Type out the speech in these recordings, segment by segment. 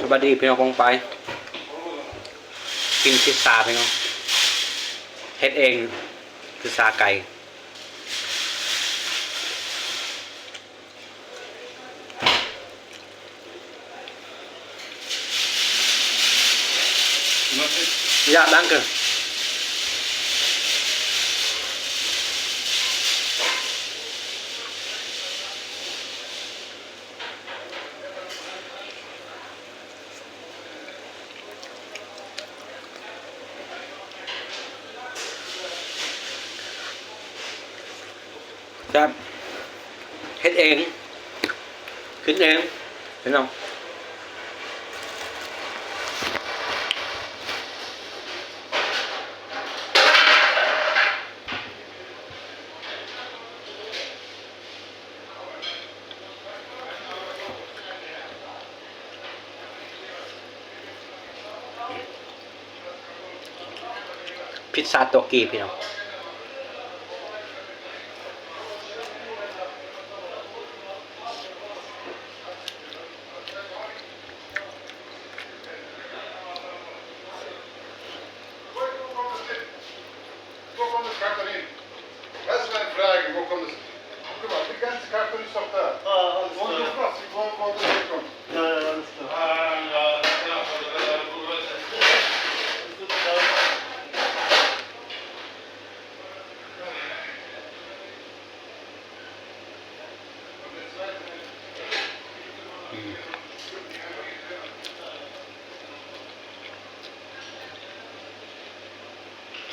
ສະບາຍດີພີ່ນ້ອງປ້ອງປາຍ ກິນພິດຊາພີ່ນ້ອງ ເຮັດເອງ ພິດຊາໄກ່. ຢາກດັງເກີນ. ແຊບ ເຮັດເອງ ກິນເອງພີ່ນ້ອງ. ພິດຊາຕົວກີພີ່ນ້ອງ.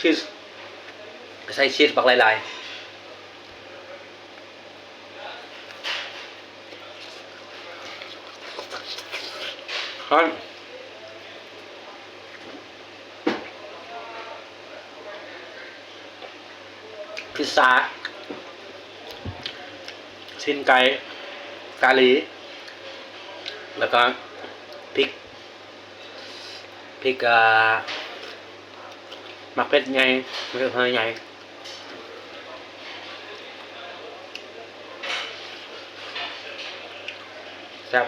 ຊີສ ໃສ່ຊີສບັກຫຼາຍໆ. ຮ້ອນ. ພິດຊາ ຊີ້ນໄກ່ ກາລີ ແລ້ວກໍພິກ ພິກ ອ່າ ໝາກເຜັດໃຫຍ່ ໝາກເຜັດໃຫຍ່ ແຊບ.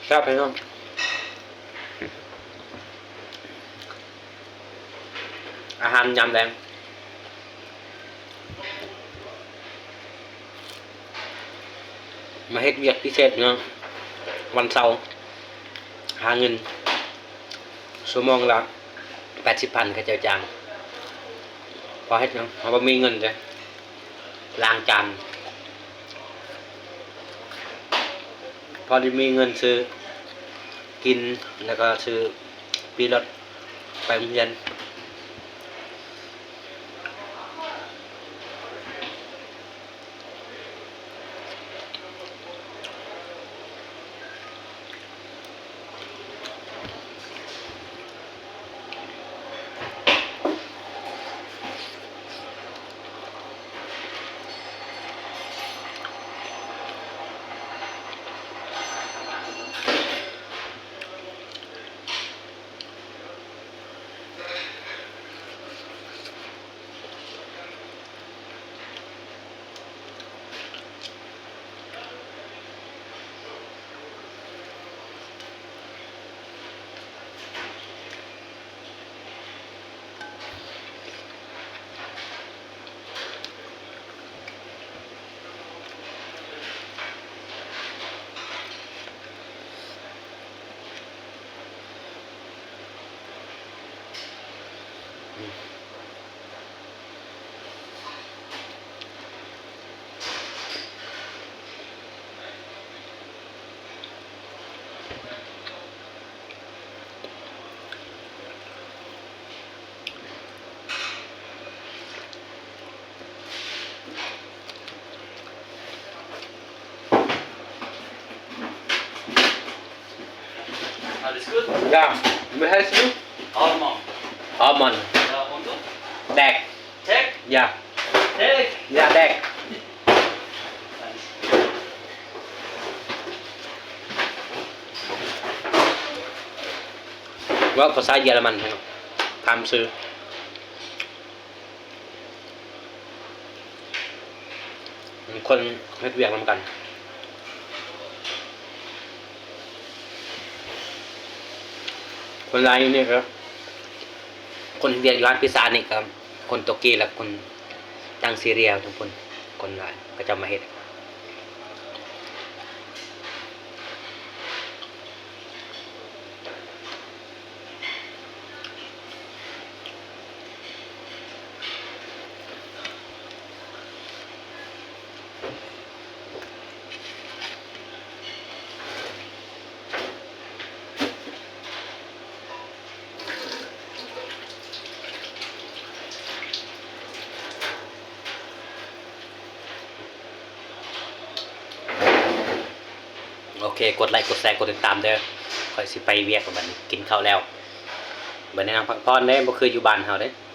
ແຊບພີ່ນ້ອງ ອາຫານຍາມແລງ. ມາເຮັດວຽກພິເສດເນາະ ວັນເສົາ ຫາເງິນ ຊົ່ວໂມງລະແປດສິບພັນ ເຂົາເຈົ້າຈ້າງ ພໍເຮັດເນາະ ເຮົາບໍ່ມີເງິນເດ້ ລ້າງຈານ ພໍໄດ້ມີເງິນຊື້ກິນ ແລ້ວກໍຊື້ປີ້ລົດໄປໂຮງຮຽນ. Ja, wie heißt du? Alman. Alman. Ja, und du? Dek. Tek? Ja. Tek? Ja, Dek. Tek. ເວົ້າພາສາເຢຍລະມັນ ຖາມຊື່. ຄົນເຮັດວຽກນຳກັນ ຄົນລາວຢູ່ນີ້ກໍ ຄົນເຮັດວຽກຢູ່ຮ້ານພິຊຊານີ້ກໍ ຄົນຕຸກກີ ແລະ ຄົນທາງຊີເຣຍ ທຸກຄົນ ຄົນລາວເຂົາເຈົ້າມາເຮັດ. ໂອເຄ ກົດໄລ ກົດແຊ ກົດຕິດຕາມເດີ້. ຂ້ອຍຊິໄປວຽກແລ້ວ ບັດນີ້ກິນເຂົ້າແລ້ວ ບັດນີ້ນັ່ງພັກຜ່ອນເດ້ ບໍ່ຄືຢູ່ບ້ານເຮົາເດ້.